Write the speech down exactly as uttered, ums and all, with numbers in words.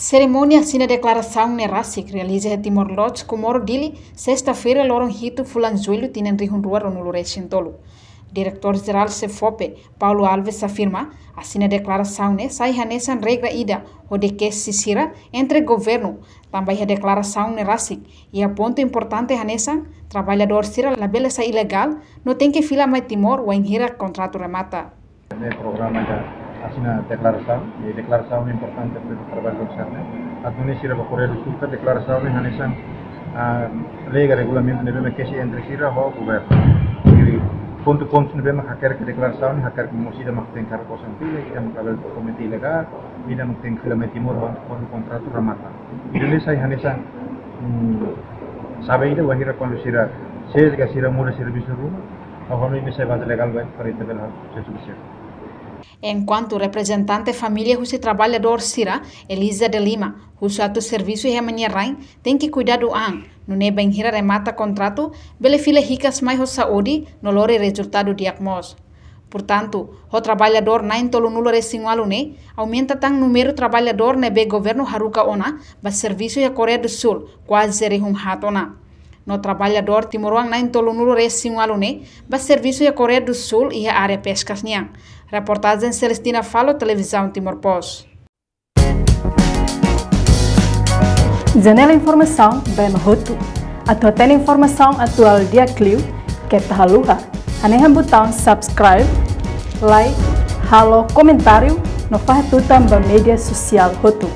Serimónia asina deklarasaun ne'e rasik realiza iha Timor Lodge, Comoro, Dili, sesta-feira, loron hitu fulan Jullu, tinan rihun rua ruanulu resin tolu. Diretór Jerál SEFOPE, Paulo Alves, afirma, asina deklarasaun ne'e sai hanesan regra ida hodi kesi sira entre governu, tanba iha deklarasaun ne'e rasik iha pontu importante hanesan traballadór sira labele sai ilegál, no tenke fila mai Timor wainhira kontratu remata. Ne'e programa ida asina deklarasaun, i deklarasaun importante para traballadór sira-ne'e. Atu nune'e sira ba Koreia do Súl, ka deklarasaun ne'e hanesan, ah, lei ka regulamentu ne'ebé mak kesi entre sira ho governu. I pontu-pontu ne'ebé mak hakerek deklarasaun ne'e, hakerek mós ida mak tenke halo osan fila, ida mak labele komete ilegál, ida mak tenke fila mai Timor kuandu, kuandu kontratu remata. I nune'e sai hanesan, hmm, xave ida wainhira kuandu sira, se ka sira muda servisu ruma, ha'u hanoin ne'e sai baze legál ba para ita bele halo servisu sira. Enkuantu reprezentante família husi traballadór sira, Eliza de Lima, husu atu servisu iha ema nia rain tenke kuidadu an, nune'e bainhira remata kontratu, bele fila hikas mai ho saúde no lori rezultadu di'ak mós. Portantu, ho traballadór na'in tolunulu resin ualu ne'e, aumenta tan númeru traballadór ne'ebé governu haruka ona ba servisu iha Koreia do Súl, kuaze rihun haat ona. No traballadór timoroan na'in tolunulu resin ualu ne'e ba servisu iha Koreia do Súl iha área peskas nian. Reportajen Celestina Falo, Televizaun Timor Post. Janela informasaun ba ema hotu. Atu hatene informasaun atuál di'ak liu, keta haluha hanehan butaun subscribe, like, halo komentáriu, no fahe tutan ba média sosiál hotu.